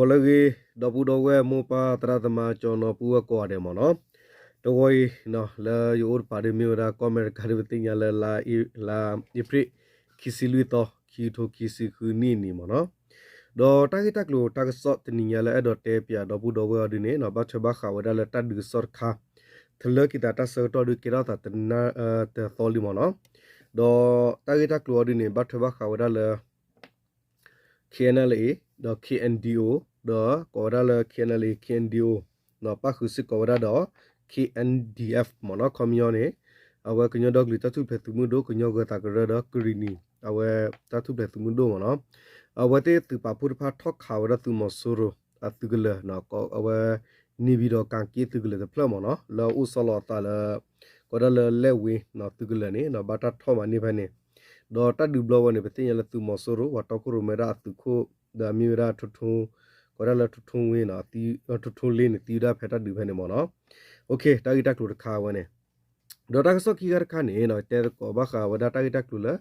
လၢအဂ့ၤ ဒီပုၢ်ဒီဝဲၢ်မိၢ်ပၢ်သရၣ်သမါ ကၠီနီၤပုၢ်ဝဲၢ်ကိးဂၤဒဲးမ့ၢ်နီၤ, တဝီအံၤ လၢယအိၣ်တပၤဒီးမ့ၢ်ဝဲဒၣ်ကီၢ်အမဲရကၤဒီး ပသ့ၣ်ညါလၢ လါအ့ဖြ့ၣ် ခံဆံလွံၢ်သီ ခံကထိခံဆံဃုနံၣ်အနံၤမ့ၢ်နီၤ, ဒီးတၢ်ဂ့ၢ်တၢ်ကျိၤတၢ်ကစီၣ်တနံၤညါလၢအဲၣ်ဒိးတဲပၠးဒီပုၢ်ဒီဝဲၢ်အီၤဒုန့ၣ် ဘၣ်ထွဲဘၣ်ဃးဝဲဒၣ်လၢတၢ်ဒုးကစီၣ်တခါ တလၢက့ၤသးတၢ်ဆၢကတီၢ်ဒုးကဲထီၣ်သးတနၢ်တသီလံမ့ၢ်နီၤ, ဒီးတၢ်ဂ့ၢ်တၢ်ကျိၤအီၤဒုန့ၣ် ဘၣ်ထွဲဘၣ်ဃးဝဲဒၣ်လၢ K N L A ဒီး K N D O ဒီးကိးဝဲဒၣ်လၢ K N L A K N D O ပၣ်ဃုာ်စ့ၢ်ကီးဝဲဒၣ်ဒီး K N D F မ့ၢ်နီၤ, ခီပညီန့ၣ် အဝဲကညီဒီကလုာ်တၢ်ထူၣ်ဖျဲးသုးမုၢ်ဒိၣ် ကညီဂၢၤသးကရၢဒီးကရံၣ်နံၣ် အဝဲတၢ်ထူၣ်ဖျဲးသုးမုၢ်ဒိၣ်မ့ၢ်နီၤ, အဝဲသ့ၣ်သုးပာ်ဖှိၣ်တဖၣ်ထီၣ်ခးဝဲဒၣ်သုးမီၤစိရိၤအသုးကလၢၤ အဝဲ နေပြည်တော် ကင်က့သုးကလၢၤတဖျၢၣ်မ့ၢ်နီၤ လၢအအိၣ်ဆီလီၤအသးလၢ ကိးဒၣ်လၢလဲၣ်ဝ့သုးကလၢၤန့ၣ် ဘၣ်တၢ်ထီၣ်မၤန့ၢ်ဖဲန့ၣ်, ဒီးတၢ်ဒုးဘျီဝဲန့ၣ် ပသ့ၣ်ညါလၢသုးမီၤစိရိၤ ပှၤတီခိၣ်ရိၣ်မဲဒၣ်အသုးခိၣ် ဒီးအမ့ၢ်ဝဲဒၣ် ကိးဒၣ်လၢ ထိထိဝ့ ထိထိလ့န့ၣ် သံဝဲဒၣ်ဖဲတၢ်ဒုးဖဲန့ၣ်မ့ၢ်နီၤ, တၢ်ဂ့ၢ်တၢ်ကျိၤတခါဝဲန့ၣ်, ဒီးတၢ်ကစီၣ်ခံခါတခါန့ၣ် တဲသကိးဘၣ်ဃးဝဲဒၣ်တၢ်ဂ့ၢ်တၢ်ကျိၤလၢ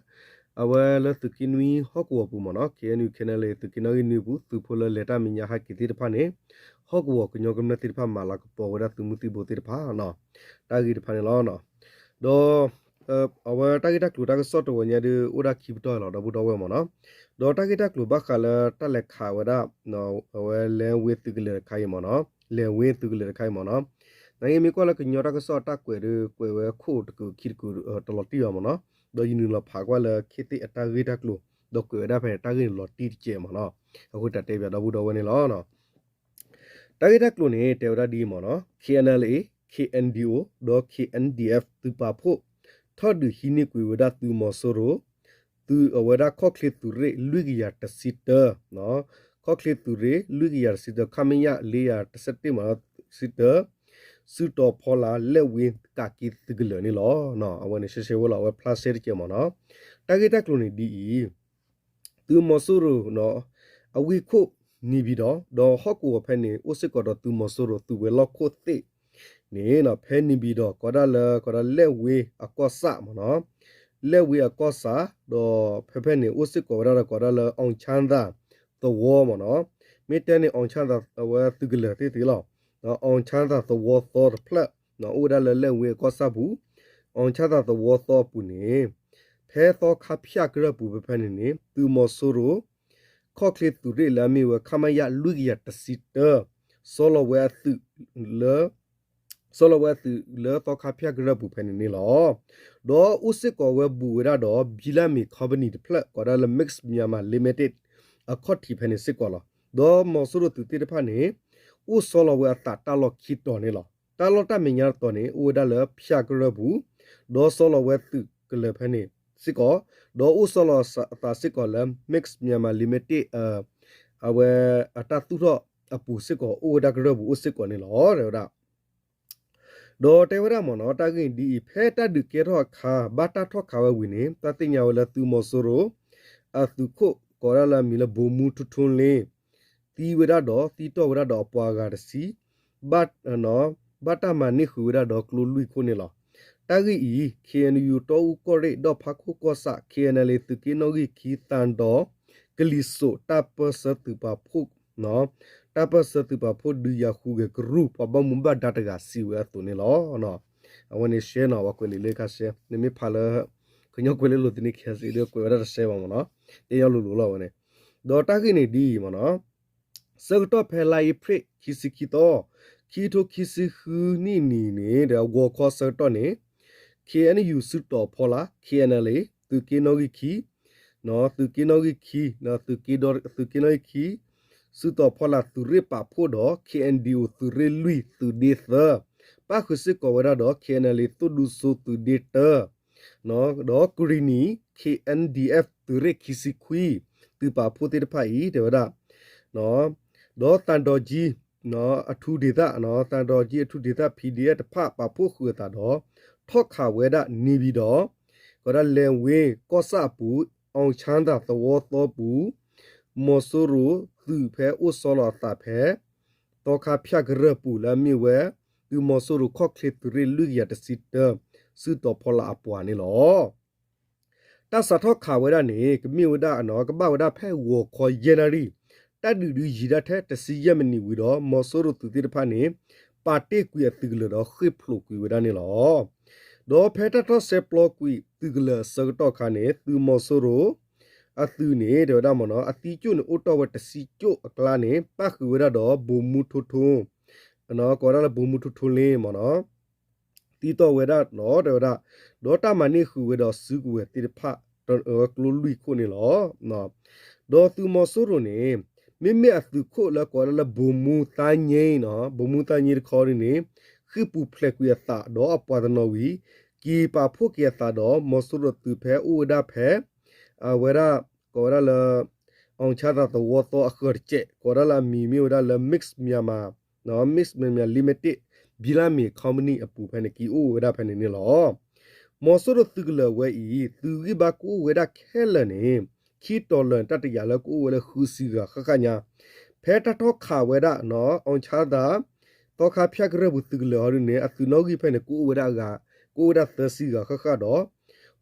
အဝဲလၢသုးက့နွံဟီၣ်ကဝီၤပူၤမ့ၢ်နီၤ K N U K N L A သုးက့နီၣ်ဂံၢ်နွံပူၤ သုးဖိလၢလဲၤတၢ်မဲာ်ညါဟဲက့ၤသ့ၣ်တဖၣ်န့ၣ် ဟီၣ်ကဝီၤကညီကမျၢၢ်သ့ၣ်တဖၣ်မၤလၤကပီၤဝဲဒၣ်သုးမုၢ်သံၣ်ဘိသ့ၣ်တဖၣ် တၢ်ဂ့ၢ်တဖၣ်န့ၣ်လီၤ. ဒီး အဝဲတၢ်ဂ့ၢ်တၢ်ကျိၤတၢ်ကစီၣ်တဝီညါဒုး အိၣ်ဒၣ်ခံပတီၢ်လီၤ ဒီပုၢ်ဒီဝဲၢ်မ့ၢ်နီၤ, ဒီးတၢ်ဂ့ၢ်တၢ်ကျိၤဘၣ်ဃးလၢတၢ်လဲၤခးဝဲဒၣ် အဝဲလဲၣ်ဝ့သုးကလၢၤတခါအံၤမ့ၢ်နီၤ, လဲၣ်ဝ့သုးကလၢၤတခါအံၤမ့ၢ်နီၤ, နမ့ၢ်ကွၢ်လၢကညီတၢ်ကစီၣ်တၢ်ကွဲးဒုး ကွဲးဝဲခိၣ်တကုာ်ခံတကုာ်တလီၤတံၢ်ဘၣ်မ့ၢ်နီၤ, ဒီးယနုာ်လီၤဖးကွၢ်လၢခ့သ့ၣ်အတၢ်ဂ့ၢ်တၢ်ကျိၤ ဒီးကွဲးဝဲဒၣ်ဖဲန့ၣ် တၢ်ဂ့ၢ်န့ၣ်လီၤတံၢ်တကဲးမ့ၢ်နီၤ, အဃိတၢ်တဲပၠးဒီပုၢ်ဒီဝဲၢ်န့ၣ်လီၤ. တၢ်ဂ့ၢ်တၢ်ကျိၤန့ၣ် တဲဝဲဒၣ်ဒ်အံၤမ့ၢ်နီၤ, K N L A K N D O ဒီး K N D F သုးပာ်ဖှိၣ် ထီၣ်ဒုးဟံးန့ၢ်ကွံာ်ဝဲဒၣ်သုးမီၤစိရိၤ သုးအဝဲဒၣ်ခီၣ်ချ့သုးရ့ၣ်လွံၢ်ကယၤတဆံတၢ, ခီၣ်ချ့သုးရ့ၣ်လွံၢ်ကယၤတဆံတၢ ခမရ လေးရာ်တစ်ဆယ့်တစ်မ့ၢ်နီၤ တဆံတၢ စုတီၤဖီလာ်လဲၣ်ဝ့ကးက့သုးကလၢၤန့ၣ်လီၤ. အဝဲန့ၣ်ရှဲရှဲဝဲလီၤ အဝဲဖျါရှဲတကဲးမ့ၢ်နီၤ, တၢ်ဂ့ၢ်တၢ်ကျိၤန့ၣ်ဒ်အံၤ သုးမီၤစိရိၤ အဝ့ၢ်ခိၣ် နေပြည်တော် ဒီးဟီၣ်ကဝီၤဖဲန့ၣ် အိၣ်စ့ၢ်ကီးဒီးသုးမီၤစိရိၤသုးဝဲၤလီၢ်ခိၣ်သ့ၣ်န့ၣ် ဖဲ နေပြည်တော် ကိးဒၣ်လၢ ကိးဒၣ်လဲၣ်ဝ့အကီၢ်ဆၣ်မ့ၢ်နီၤ, လဲၣ်ဝ့အကီၢ်ဆၣ် ဒီးဖဲဖဲန့ၣ် အိၣ်စ့ၢ်ကီးဝဲဒၣ်ဒီးကိးဒၣ်လၢ အောင်ချမ်းသာ သဝီမ့ၢ်နီၤ, မ့ၢ်တဲန့ၣ် အောင်ချမ်းသာ အဝဲသုးကလၢၤသ့ၣ်သ့ၣ်လီၤ, အောင်ချမ်းသာ သဝီသီတဖျၢၣ် အိၣ်ဝဲဒၣ်လၢလဲၣ်ဝ့အကီၢ်ဆၣ်ပူၤ, အောင်ချမ်းသာ သဝီသီအပူၤန့ၣ် ဖဲသီခါဖၠၣ်ကရၢၢ်ပူၤဖဲဖဲန့ၣ်န့ၣ် သုးမီၤစိရိၤ ခီၣ်ချ့သုးရ့ၣ်လၢအမ့ၢ်ဝဲ ခမရ လွံၢ်ကယၤတဆံတၢ ဆီလီၤဝဲအသုးလၢ ဆီလီၤဝဲအသုးလၢသီခါဖၠၣ်ကရၢၢ်ပူၤဖဲန့ၣ်န့ၣ်လီၤ. ဒီးအိၣ်စ့ၢ်ကီးဝဲဘူးဝဲဒၣ်ဒီး ဘံလၢ်မ့ၤ company တဖျၢၣ် ကိးဒၣ်လၢ Mixx Myanmar Limited အခီၣ်ထံးဖဲန့ၣ်စ့ၢ်ကီးလီၤ. ဒီးမီၤစိရိၤသုးသ့ၣ်တဖၣ်န့ၣ် အိၣ်ဆီလီၤဝဲအသးတၢ်လီၢ်ခံတီၤန့ၣ်လီၤ. တၢ်လီၢ်တၢ်မဲာ်ညါတတီၤန့ၣ် အိၣ်ဝဲဒၣ်လၢဖၠၣ်ကရၢၢ်ပူၤ, ဒီးဆီလီၤဝဲသုးကလၢၤဖဲန့ၣ်စ့ၢ်ကီး, ဒီးအိၣ်ဆီလီၤအသးစ့ၢ်ကီးလၢ Mixx Myanmar Limited အဝဲအတၢ်သူၣ်ထီၣ်အပူၤစ့ၢ်ကီး အိၣ်ဝဲဒၣ်ကရၢၢ်ပူၤအိၣ်စ့ၢ်ကီးန့ၣ်လီၤ တဲဝဲဒၣ် ဒီးတဲဝဲဒၣ်မ့ၢ်နီၤ တၢ်ဂ့ၢ်ဒ်အံၤ ဖဲတၢ်ဒုးကဲထီၣ်အခါ ဘၣ်တၢ်ထီၣ်ခးဝဲဝံၤန့ၣ် တၢ်သ့ၣ်ညါဝဲလၢသုးမီၤစိရိၤ အသုးခိၣ်ကိးဒၣ်လၢအမံၤလၢ ဗိုလ်မှူး ထူထူလ့ သံဝဲဒၣ်ဒီး သံတီၢ်ဝဲဒၣ်ဒီးအပှၤဂၤတဆံ ဘၣ် ဘၣ်တၢ်မၤန့ၢ်ဃုာ်ဝဲဒၣ်ဒီးကျိလွံၢ်ခိၣ်န့ၣ်လီၤ. တၢ်ဂ့ၢ်အံၤ K N U တီအူကီၢ်ရ့ၣ် ဒီၣ်ဖးခိၣ်ကီၢ်ဆၣ် K N L A သုးက့နီၣ်ဂံၢ်ခံ သံတီၤ ကလံၤစိး တၢ်ပၢၢ်ဆၢသုးပာ်ဖှိၣ် တၢ်ပၢၢ်ဆၢသုးပာ်ဖှိၣ်ဒုးယၤဃုဂဲၤကရူၢ် ပှၤဘၣ်မူဘၣ်ဒါတဂၤစံးဝဲအသိးန့ၣ်လီၤ. အဝဲန့ၣ်ရှဲနီၤ ပှၤကွဲးလံာ်လၢခါရှဲ နမ့ၢ်ဖးလၢ ကညီကွဲးလၢလိာ်သန့ၤ K S A ဒီးကွဲးဝဲဒၣ်တရှဲဘၣ်မ့ၢ်နီၤ တဲညီလိၤလိၤလီၤဝဲန့ၣ် ဒီးတၢ်ဂ့ၢ်န့ၣ်ဒ်အံၤမ့ၢ်နီၤ ဆၢကတီၢ်ဖဲလါအ့ဖြ့ၣ် ခံဆံခံသီ ခံကထိခံဆံဃုနံၣ်အနံၤန့ၣ် ဒီးဂီၤခီဆၢကတီၢ်န့ၣ် K N U စုတီၤဖီလာ် K N L A သုးက့နီၣ်ဂံၢ်ခံ သုးက့နီၣ်ဂံၢ်ခံ သုးက့နီၣ်ဂံၢ်ခံ စုတီၤဖီလာ်သုးရ့ၣ်ပာ်ဖှိၣ်ဒီး K N D O သုးရ့ၣ်လွံၢ် သုးဒ့သၢ ပၣ်ဃုာ်စ့ၢ်ကီးဝဲဒၣ်ဒီး K N L A သုးဒူစိသုးဒ့တၢ ဒီးကရံၣ်နံၣ် K N D F သုးရ့ၣ်ခံဆံခွံ သုးပာ်ဖှိၣ်သ့ၣ်တဖၣ်အံၤ တဲဝဲဒၣ် ဒီးသံတီၤကၠံ အထူဒေသ သံတီၤကၠံအထူဒေသ P D F တဖၣ်ပာ်ဖှိၣ်ဃုာ်အသးဒီး ထီၣ်ခးဝဲဒၣ် နေပြည်တော် ကီးဒၣ်လဲဝ့ကီၢ်ဆၣ်အပူၤ အောင်ချမ်းသာ သဝီသီပူၤ မီၤစိရိၤသုးဖဲအိၣ်ဆီလီၤအသးဖဲ သီခါဖၠၣ်ကရၢၢ်ပူၤလၢအမ့ၢ်ဝဲ သုးမီၤစိရိၤခီၣ်ချ့သုးရ့ၣ်လွံၢ်ကယၤတဆံတၢ စုတီၤဖီလာ်အပှၤန့ၣ်လီၤ. တၢ်စးထီၣ်ခးဝဲဒၣ်န့ၣ် ကမ့ၢ်ဝဲဒၣ် ကဘၣ်ဝဲဒၣ်ဖဲဂီၤခီယဲၢ်နၣ်ရံၣ် တၢ်ဒုးဒုးယံၤဒၣ်ထဲတဆံယဲၢ်မံးနံးဝံၤဒီး မီၤစိရိၤသုးသ့ၣ်တဖၣ်န့ၣ် ပာ်တ့ၢ်ကွံာ်အသုးကလၢၤဒီးဃ့ၢ်ဖျိးကွံာ်ဝဲဒၣ်န့ၣ်လီၤ. ဒီးဖဲတၢ်ထီၣ်ဆဲးပျီကွံာ်သုးကလၢၤအဆၢကတီၢ်အခါန့ၣ် သုးမီၤစိရိၤ အသုးန့ၣ် တဲဝဲဒၣ်မ့ၢ်နီၤ အသံကၠိၣ်န့ၣ်အိၣ်တ့ၢ်ဝဲတဆံကၠိၣ်အကျါန့ၣ် ပၣ်ဃုာ်ဝဲဒၣ်ဒီး ဗိုလ်မှူး ထိထိ ကိးဝဲဒၣ်လၢ ဗိုလ်မှူး ထိထိလင်း မ့ၢ်နီၤ သံတီၢ်ဝဲဒၣ်လီၤ တဲဝဲဒၣ်, ဒီးတၢ်မၤန့ၢ်ဃုာ်ဝဲဒီးစုကဝဲၤသ့ၣ်တဖၣ် ကျိလွံၢ်ခိၣ်န့ၣ်လီၤ. ဒီးသုးမီၤစိရိၤန့ၣ် မ့မ့ၢ်အသုးခိၣ်လၢကိးဝဲဒၣ်လၢ ဗိုလ်မှူး သန်းငြိမ်း နီၤ ဗိုလ်မှူး သန်းငြိမ်း တခီဒ်န့ၣ် ဃ့ၢ်ပူၤဖျဲးကွံာ်အသးဒီးအပှၤတနီၤဝံၤ က့ၤပာ်ဖှိၣ်က့ၤအသးဒီး မီၤစိရိၤသုးဖဲအိၣ်ဝဲဒၣ်ဖဲ အဝဲဒၣ် ကိးဝဲဒၣ်လၢ အောင်ချမ်းသာ သဝီသီအဃၢၤတစဲး ကိးဝဲဒၣ်လၢအမံၤမ့ၢ်ဝဲဒၣ်လၢ Mix Myanmar, Mix Myanmar Limited ဘံလၢမ့ၤ company အပူၤဖဲန့ၣ် က့ၤအိၣ်ဝဲဒၣ်ဖဲန့ၣ်န့ၣ်လီၤ. မီၤစိရိၤသုးကလၢၤဝဲအံၤ သုးဂံၢ်ဘါကအိၣ်ဝဲဒၣ်ခဲလၢာ်န့ၣ် ခံတီၤလၢာ်န့ၣ် တၢ်တယာ်လၢကအိၣ်ဝဲလၢဃုဆံဂၤဃၣ်ဃၣ်ညါ, ဖဲတၢ်ထီၣ်ခးဝဲဒၣ် အောင်ချမ်းသာ သီခါဖၠၣ်ကရၢၢ်ပူၤသုးကလၢၤဟီဒ်န့ၣ် အသုးနီၣ်ဂံၢ်ဖဲန့ၣ် ကအိၣ်ဝဲဒၣ်အဂၤ ကအိၣ်ဝဲဒၣ်သၢဆံဂၤဃၣ်ဃၣ်ဒီး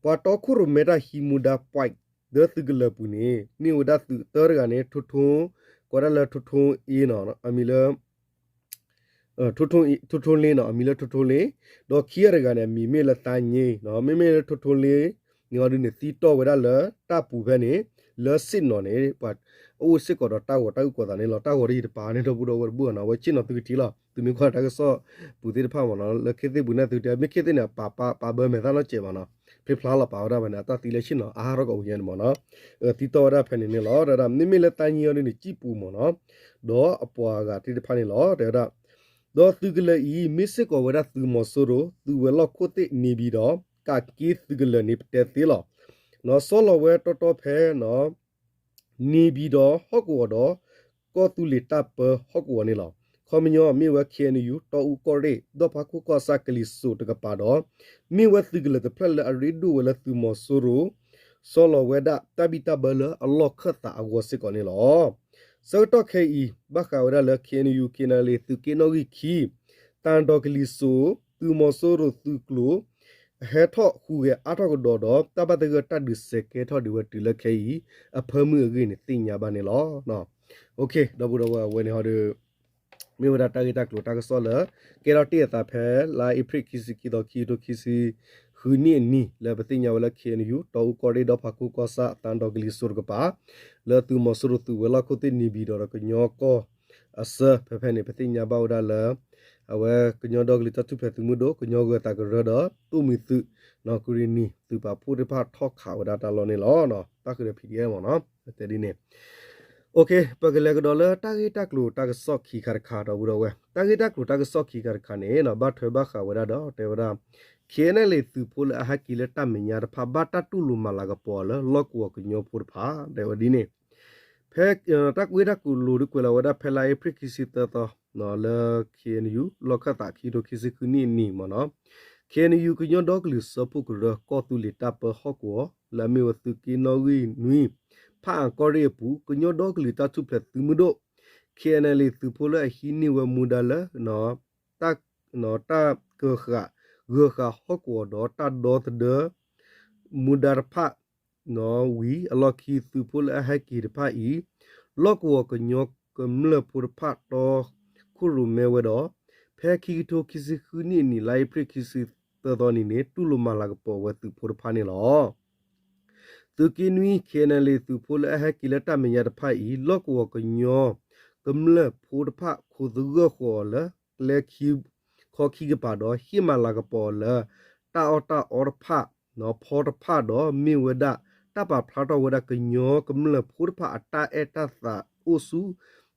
ပှၤတီခိၣ်ရိၣ်မဲတၢ်ဟံးမူဒါ ပွဲး လၢသုးကလၢၤပူၤန့ၣ် မ့ၢ်ဝဲဒၣ်သုးသၢတဂၤန့ၣ် ထိထိ ကိးဝဲဒၣ်လၢ ထိထိအ့ နီၤ အမံၤလၢ ထိထိ ထိထိလ့ နီၤ အမံၤလၢထိထိလ့, ဒီးခံဂၤတဂၤန့ၣ် အမံၤမ့ၢ်လၢ သန်းငြိမ်း နီၤ မ့မ့ၢ်လၢထိထိလ့ န့ၣ်ဟီဒ်န့ၣ် သံတီၢ်ဝဲဒၣ်လၢတၢ်ပူၤဖဲန့ၣ် လၢစ့ၣ်နီၤန့ၣ် ပှၤအိၣ်စ့ၢ်ကီးဒီးတၢ်ဂီၤတၢ်အုၣ်ကီၤသးန့ၣ်လီၤ. တၢ်ဂီၤတယံၤတပၤန့ၣ် ဒီပုၢ်ဒီဝဲၢ်တဘၣ်နီၤ အဝဲဆ့ၣ်နီၤသုကထံၣ်လီၤ. သုမ့ၢ်ကွၢ်တၢ်ကစီၣ်ပူၤသ့ၣ်တဖၣ်မ့ၢ်နီၤ လၢခ့သ့ၣ်ပူၤန့ၣ်သုကထံၣ် မ့ၢ်ခ့သ့ၣ်န့ၣ် ပာ်ပာ်ပာ်ဘၢမဲာ်သၣ်နီၢ်စဲးဘၣ်နီၤ ဖျ့ဖျါလီၤပာ်ဝဲဒၣ်ဖဲန့ၣ် အတၢ်သံလၢဆ့ၣ်နီၤအါထီၣ်ကီးဝဲညါန့ၣ်မ့ၢ်နီၤ သံတီၢ်ဝဲဒၣ်ဖဲန့ၣ်န့ၣ်လီၤ. တဲဝဲဒၣ် မ့မ့ၢ်လၢ သန်းငြိမ်း အီၤဒ်န့ၣ် စံၣ်ပူၤမ့ၢ်နီၤ ဒီးအပှၤဂၤသ့ၣ်တဖၣ်န့ၣ်လီၤ တဲဝဲဒၣ် ဒီးသုးကလၢၤအံၤ မ့ၢ်စ့ၢ်ကီးဝဲဒၣ်သုးမီၤစိရိၤ သုးဝဲၤလီၢ်ခိၣ်သ့ၣ် နေပြည်တော် ကးက့သုးကလၢၤန့ၣ် ပတဲသ့လီၤ. နီၤ စီၤလီၤဝဲတီတီဖဲ နေပြည်တော် ဟီၣ်ကဝီၤဒီး ကီၢ်သူလ့ၤတၢ်ပၢဟီၣ်ကဝီၤန့ၣ်လီၤ. ခီပညီမ့ၢ်ဝဲ ခ့ၣ်အဲၣ်ယူၣ် တီအူကီၢ်ရ့ၣ် ဒီၣ်ဖးခိၣ်ကီၢ်ဆၣ် ကလံၤစိးတကပၤဒီး မ့ၢ်ဝဲသုးကလၢၤတဖျၢၣ်လၢအရ့ဒိၣ်ဝဲလၢသုးမီၤစိရိၤ စီၤလီၤဝဲဒၣ်တၢ်ဘံၣ်တၢ်ဘၢလၢအလီၢ်ခၢၣ်သးအဂီၢ်စ့ၢ်ကီးန့ၣ်လီၤ. ဆၢကတီၢ်ခဲအံၤ ဘၣ်ဃးဝဲဒၣ်လၢ ခ့ၣ်အဲၣ်ယူၣ် ခ့ၣ်အဲၣ်ယူၣ် သုးက့နီၣ်ဂံၢ်ခံ သံဒီးကလံၤစိး သုးမီၤစိရိၤသုးကျိၤ အဟဲထီၣ်ဟူးဂဲၤအါထီၣ်ကဒီးဒီး တၢ်ဘၣ်သဂၢၢ်တၢ်ဒုးစဲးကဲထီၣ်ဒံးဝဲတုၤလၢခဲအံၤ အဖၢမုၢ်အဂ့ၢ်န့ၣ် သ့ၣ်ညါဘၣ်န့ၣ်လီၤ. ဒီပုၢ်ဒီဝဲၢ် အဝဲန့ၣ်ဟီဒီး မ့ၢ်ဝဲဒၣ်တၢ်ဂ့ၢ်တၢ်ကျိၤတၢ်ကစီၣ်လၢ ကဲထီၣ်တ့ၢ်အသးဖဲ လါအ့ဖြ့ၣ်ခံဆံခံသီ ခံကထိခံဆံဃုနံၣ်အနံၤ လၢပသ့ၣ်ညါဝဲလၢ ခ့ၣ်အဲၣ်ယူၣ် တီအူကီၢ်ရ့ၣ် ဒီၣ်ဖးခိၣ်ကီၢ်ဆၣ် သံဒီးကလံၤစိးတကပၤ လၢသုးမီၤစိရိၤသုးဝဲၤလီၢ်ခိၣ်သ့ၣ် နေပြည်တော် ဒီးကညီကီၢ်အစၢ ဖဲဖဲန့ၣ် ပသ့ၣ်ညါဘၣ်ဝဲဒၣ်လၢ အဝဲကညီဒီကလုာ်တၢ်ထူၣ်ဖျဲးသုးမုၢ်ဒိၣ် ကညီဂၢၤသးကရၢဒီး သိၣ်မှံၤသုး နီၢ်ကရံၣ်နံၤ သုးပာ်ဖှိၣ်သ့ၣ်တဖၣ်ထီၣ်ခးဝဲဒၣ်တၢ်လီၢ်န့ၣ်လီၤ. တၢ်ဃုာ်ဒီး PDF မ့ၢ်နီၤ တဲဒ်န့ၣ် ပကလဲၤကဒီးလၢတၢ်ဂ့ၢ်တၢ်ကျိၤတၢ်ကစီၣ်ခံခါတခါ ဒီပုၢ်ဒီဝဲၢ် တၢ်ဂ့ၢ်တၢ်ကျိၤတၢ်ကစီၣ်ခံခါတခါန့ၣ် ဘၣ်ထွဲဘၣ်ဃးဝဲဒၣ်ဒီး တဲဝဲဒၣ် ခ့ၣ်အဲၣ်ယူၣ် သုးဖိလၢအဟဲက့ၤလၢတၢ်မဲာ်ညါတဖၣ် ဘၣ်တၢ်တူၢ်လိာ်မၤလၤကပီၤအီၤလၢ လီၢ်ကဝီၤကညီဖိတဖၣ် တဲဝဲဒ်န့ၣ် ဖဲ တၢ်ကွဲးတၢ်ကျိၤလိၤဒုးကွဲးလီၤဝဲဒၣ်ဖဲလါအ့ဖြ့ၣ်ခံဆံသၢသီ လၢ ခ့ၣ်အဲၣ်ယူၣ် လီၢ်ခၢၣ်သးခံကထိခံဆံဃုနံၣ်အနံၤမ့ၢ်နီၤ ခ့ၣ်အဲၣ်ယူၣ် ကညီဒီကလုာ်စၢဖှိၣ်ကရၢ ကီၢ်သူလ့ၤတၢ်ပၢဟီၣ်ကဝီၤ လၢအမ့ၢ်ဝဲသုးက့နီၣ်ဂံၢ်နွံ ဖၣ်အၣ်ကီၢ်ရ့ၣ်အပူၤ ကညီဒီကလုာ်တၢ်ထူၣ်ဖျဲးသုးမုၢ်ဒိၣ် ခ့ၣ်အဲၣ်ယူၣ် သုးဖိလၢအဟံးန့ၢ်ဝဲမူဒါလၢ တၢ် တၢ်ကဃာ် ဂၢၤဃာ်ဟီၣ်ကဝီၤဒီးတၢ်ဒီသဒၢ မူဒါတဖၣ် ဝံၤအလီၢ်ခံ သုးဖိလၢအဟဲက့ၤတဖၣ်အံၤ လီၢ်ကဝီၤကညီကမျၢၢ်ဖိတဖၣ်တီခိၣ်ရိၣ်မဲဝဲဒီး ဖဲခံကထိခံဆံဃုနံၣ်အနံၤ လါအ့ဖြ့ၣ်ခံဆံသၢသီနံၤန့ၣ် တူၢ်လိာ်မၤလၤကပီၤဝဲသုးဖိတဖၣ်န့ၣ်လီၤ. သုးက့နွံ ခ့ၣ်အဲၣ်ယူၣ် သုးဖိလၢအဟဲက့ၤလၢတၢ်မဲာ်ညါတဖၣ်အံၤ လီၢ်ကဝီၤကညီကမျၢၢ်ဖိတဖၣ် ခိးသဂၢၢ်ဃီၤအီၤလၢ ကျဲခံ ခီခံကပၤဒီး ဟ့ၣ်မၤလၤကပီၤအီၤလၢ တၢ်အီၣ်တၢ်အီတဖၣ် ဖီတဖၣ်ဒီး မ့ၢ်ဝဲဒၣ် တၢ်ပာ်ဖျါထီၣ်ဝဲဒၣ်ကညီကမျၢၢ်ဖိတဖၣ်အတၢ်အဲၣ်တၢ်သးအိၣ်ဆူ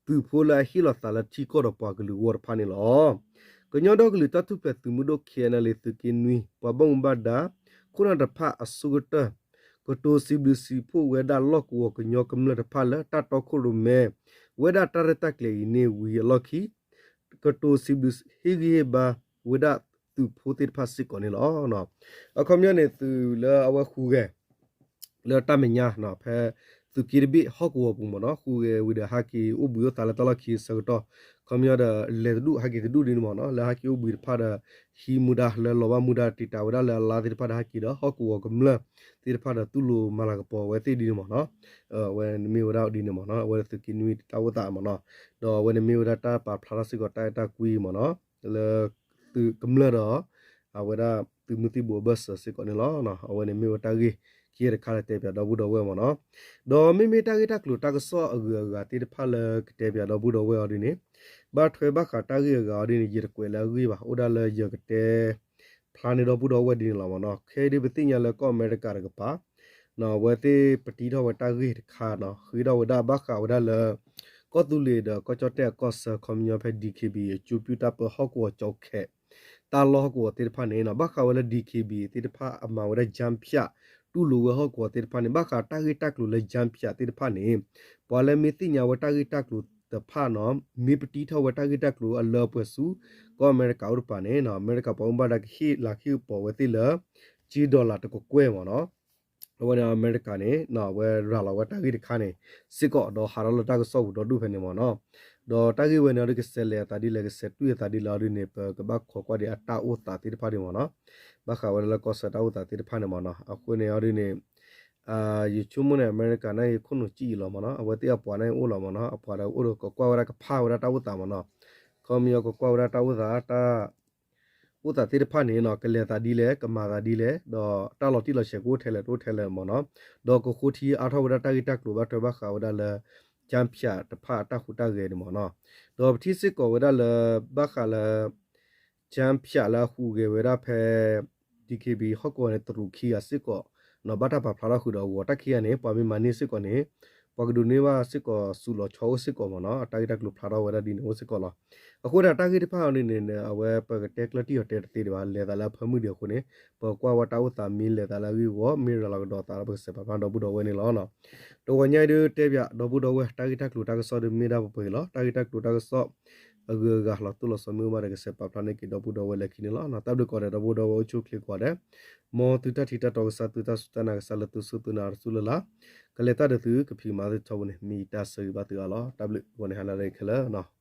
သုးဖိလၢအဟ့ၣ်လီၤသးလၢထံကီၢ်ဒီးပှၤကလုာ်အဂီၢ်တဖၣ်န့ၣ်လီၤ. ကညီဒီကလုာ်တၢ်ထူၣ်ဖျဲးသုးမုၢ်ဒိၣ် ခ့ၣ်အဲၣ်ယူၣ် သုးက့နွံ ပှၤဘၣ်မူဘၣ်ဒါ ခိၣ်နၢ်တဖၣ်အဆိကတၢၢ် ကတိၤစံးဘျုးစံးဖှိၣ်ဝဲဒၣ်လီၢ်ကဝီၤကညီကမျၢၢ်တဖၣ်လၢတၢ်တီခိၣ်ရိၣ်မဲ ဝဲဒၣ်တၢ်ရဲၣ်တၢ်ကျဲၤအံၤန့ၣ်ဝံၤအလီၢ်ခံ ကတိၤစံးဘျုးဟ့ၣ်ဂံၢ်ဟ့ၣ်ဘါဝဲဒၣ်သုးဖိသ့ၣ်တဖၣ်စ့ၢ်ကီးန့ၣ်လီၤ. အခီပညီန့ၣ် သုးလၢအဝဲဟူးဂဲၤ လၢတၢ်မဲာ်ညါ ဖဲသ သုးက့တဘ့ၣ်ဟီၣ်ကဝီၤပူၤမ့ၢ်နီၤ, ဃုဂဲၤဝံၤဒီးဟဲက့ၤအိၣ်ဘှံးအိၣ်သးလၢတၢ်လီၢ်ခံအဆၢကတီၢ်, ခီပညီဒီးလဲၤတဒူၣ်ဟဲက့ၤတဒူၣ်ဒ်န့ၣ်မ့ၢ်နီၤ, လၢဟဲက့ၤအိၣ်ဘှံးတဖၣ်ဒီး ဟံးမူဒါလၢလီၤဘၣ်မူဒါတံာ်တာ်ဝဲဒၣ်လၢအလါသ့ၣ်တဖၣ်ဒီးဟဲက့ၤဒီး ဟီၣ်ကဝီၤကမျၢၢ်သ့ၣ်တဖၣ်ဒီးတူၢ်လိာ်မၤလၤကပီၤဝဲသ့ၣ်ဒ်န့ၣ်မ့ၢ်နီၤ, အဝဲန့ၣ်မ့ၢ်ဝဲဒၣ်ဒ်န့ၣ်မ့ၢ်နီၤ, အဝဲဒၣ်သုးက့နွံတၢ်အိၣ်သးမ့ၢ်နီၤ, ဒီးအဝဲန့ၣ်မ့ၢ်ဝဲဒၣ်တၢ်ပာ်ဖျါထီၣ်စ့ၢ်ကီးတၢ်အဲၣ်တၢ်ကွံမ့ၢ်နီၤ, လၢသုးကမျၢၢ်ဒီး အဝဲဒၣ်သုးမုၢ်သံၣ်ဘိအဘၢၣ်စၢၤစ့ၢ်ကီးန့ၣ်လီၤ. အဝဲန့ၣ်မ့ၢ်ဝဲတၢ်ဂ့ၢ်ခံဂၤတခါလၢတဲပၠးဒီပုၢ်ဒီဝဲၢ်မ့ၢ်နီၤ, ဒီးမ့မ့ၢ်တၢ်ဂ့ၢ်တၢ်ကျိၤတၢ်ကစီၣ်အဂုၤအဂၤသ့ၣ်တဖၣ်လၢကတဲပၠးဒီပုၢ်ဒီဝဲၢ်အီၤဒ်န့ၣ်, ဘၣ်ထွဲဘၣ်ဃးတၢ်ဂ့ၢ်အဂၤအီၤဒ်န့ၣ် ယတကွဲးလၢအဂ့ၢ်ဘၣ်, အိၣ်ဒၣ်လၢယကတဲဖျါန့ၢ်ဒီပုၢ်ဒီဝဲၢ်ဒ်န့ၣ်လီၤမ့ၢ်နီၤ. ခဲအံၤဒ်ပသ့ၣ်ညါလၢကီၢ်အမဲရကၤတကပၤ အဝဲသ့ၣ်ပတံထီၣ်ဝဲတၢ်ဂ့ၢ်တခါနီၤ, ဃ့ထီၣ်ဝဲဒၣ်ဘၣ်ဃးဝဲဒၣ်လၢ ကီၢ်သူလ့ၤဒီးကီၢ်ကၠီၣ်တဲၣ်အကီၢ်ဆၢ ခီပညီဖဲ DKBA အကၠိပၠူၣ်တၢ်ပၢဟီၣ်ကဝီၤကၠီခဲး တၢ်လီၢ်ဟီၣ်ကဝီၤသ့ၣ်တဖၣ်န့ၣ်နီၤ, ဘၣ်ဃးဝဲလၢ DKBA သ့ၣ်တဖၣ်အမၤဝဲဒၣ် ကၠၢဖၠး တူၢ်လိာ်ဝဲဟီၣ်ကဝီၤသ့ၣ်တဖၣ်န့ၣ် ဘၣ်ဃးတၢ်ဂ့ၢ်တၢ်ကျိၤလၢ ကၠၢဖၠး သ့ၣ်တဖၣ်န့ၣ် ပှၤလၢမ့ၢ်သ့ၣ်ညါဝဲတၢ်ဂ့ၢ်တၢ်ကျိၤတဖၣ်နီၤ, မ့ၢ်ပတံထီၣ်ဝဲတၢ်ဂ့ၢ်တၢ်ကျိၤအလၢအပှဲၤဆူ ကီၢ်အမဲရကၤအိၣ်တပၤန့ၣ်နီၤ, အမဲရကၤပှၤဘၣ်မူဘၣ်ဒါကဟ့ၣ်လၤဟ့ၣ်ကပီၤဝဲသ့ၣ်လၢ ကၠ့ dollar တကကွဲၢ်မ့ၢ်နီၤ. အဝဲန့ၣ်အမဲရကၤန့ၣ် အဝဲရၤလီၤဝဲတၢ်ဂ့ၢ်တခါန့ၣ် စ့ၢ်ကီး ဒီးဟးထီၣ်လၢတၢ်ကစီၣ်ပူၤဒီဒူၣ်ဖဲန့ၣ်မ့ၢ်နီၤ. ဒီးတၢ်ဂ့ၢ်ဝဲန့ၣ်အီၤဒ်ကစဲးလဲၤအသးဒ်လဲၣ် ကစဲးတွံၢ်အသးဒ်လဲၣ်အီၤဒ်န့ၣ် ပကဘၣ်ခိးကွၢ်ဒံးအတၢ်အိၣ်သးသ့ၣ်တဖၣ်ဒ်မ့ၢ်နီၤ, ဘၣ်ဃးဝဲဒၣ်လၢကီၢ်ဆၢတၢ်အိၣ်သးသ့ၣ်တဖၣ်န့ၣ်မ့ၢ်နီၤ. အဃိန့ၣ်အီၤဒ်န့ၣ် ယဆိကမိၣ်န့ၣ် အမဲရကၤန့ၣ် ခိၣ်နူာ်ကံၣ်အံၤလီၤမ့ၢ်နီၤ, အဝဲသ့ၣ်အပှၤန့ၣ်အိၣ်လီၤမ့ၢ်နီၤ, အပှၤဒီးအိၣ်ဒီးကကွၢ်ဝဲဒၣ်ကဖးဝဲဒၣ်တၢ်အိၣ်သးမ့ၢ်နီၤ, ခီပညီကကွၢ်ဝဲဒၣ်တၢ်အိၣ်သး တၢ် အိၣ်သးသ့ၣ်တဖၣ်န့ၣ်နီၤ ကလဲၤသးဒ်လဲၣ် ကမၤသးဒ်လဲၣ် ဒီးတၢ်လီၤတံၢ်လီၤဆဲးကအိၣ်ထဲလဲၣ်တအိၣ်ထဲလဲၣ်မ့ၢ်နီၤ, ဒီးကဃိထံအါထီၣ်ဝဲဒၣ်တၢ်ဂ့ၢ်တၢ်ကျိၤဘၣ်ထွဲဘၣ်ဃးဝဲဒၣ်လၢ ကၠၢဖၠး တဖၣ်အတၢ်ဟူးတၢ်ဂဲၤန့ၣ်မ့ၢ်နီၤ. ဒီးပထံၣ်စ့ၢ်ကီးဝဲဒၣ်လၢ ဘၣ်ဃးလၢ ကၠၢဖၠး လၢအဟူးဂဲၤဝဲဒၣ်ဖဲ DKBA ဟီၣ်ကဝီၤန့ၣ် တရူးခံဂၤစ့ၢ်ကီး ဘၣ်တၢ်ပာ်ဖျါထီၣ်ဃုာ်ဒီးအဂီၢ် တၢ်ခံဂၤန့ၣ် ပှၤမ့ၢ်မၤန့ၢ်စ့ၢ်ကီးန့ၣ် ပှၤကဒိးန့ၢ်ဘၣ်စ့ၢ်ကီး စုးလီၤဆီအိၣ်စ့ၢ်ကီးမ့ၢ်နီၤ, တၢ်ဂ့ၢ်တၢ်ကျိၤဖျါထီၣ်ဝဲဒၣ်ဒ်န့ၣ်အိၣ်စ့ၢ်ကီးလီၤ. အဃိသတးတၢ်ဂ့ၢ်တဖၣ်အီၤဒ်န့ၣ် အဝဲပကတဲကျၢၢ်တံၢ်အီၤတဲတသ့ဒံးဘၣ်, လဲၤသးလၢအဖၢမုၢ်ဒံးအဃိန့ၣ် ပကကွၢ်ဝဲတၢ်အိၣ်သးမ့ၢ်လဲၤသးလၢအဂ့ၢ်အဂီၢ် မ့ၢ်ရၤလီၤကဒီးသးဒီးပကစဲးပာ်ဖျါဒီပုၢ်ဒီဝဲၢ်န့ၣ်လီၤ. တဂီၤညါအံၤဒုးတဲပၠးဒီပုၢ်ဒီဝဲၢ် တၢ်ဂ့ၢ်တၢ်ကျိၤတၢ်ကစီၣ်ဒုးမ့ၢ်ဒၣ်ပှဲၤပှဲၤအံၤလီၤ. တၢ်ဂ့ၢ်တၢ်ကျိၤတၢ်ကစီၣ် အဂုၤအဂၤလီၤတိၢ်လီၤဆီမ့ၢ်အိၣ်ဘၣ်ဒီးကစဲးပာ်ဖျါန့ၢ်က့ၤဒီပုၢ်ဒီဝဲၢ်လၢခံန့ၣ်လီၤ. တၢ်ဘျုးကိးဂၤဒဲး ဒီပုၢ်ဒီဝဲၢ်အိၣ်ဆူၣ်အိၣ်ချ့ကိးဂၤဒဲး, မ်သုတၢ်ထံၣ်တၢ်တီကစၢ် သုတၢ်စူၢ်တၢ်နာ်ကစၢ်လၢသုစူၢ်သုနာ်တစူၢ်လၢ်လၢ်, ကလဲၤတၢ်ဒီးသုကဖံးကမၤသုထီဘိန့ၣ် မ့ၢ်ယတၢ်ဆၢဂ့ၤဘၣ်သုအါလီၤ. တၢ်ဘျုးကိးဂၤဒဲးခဲလၢာ်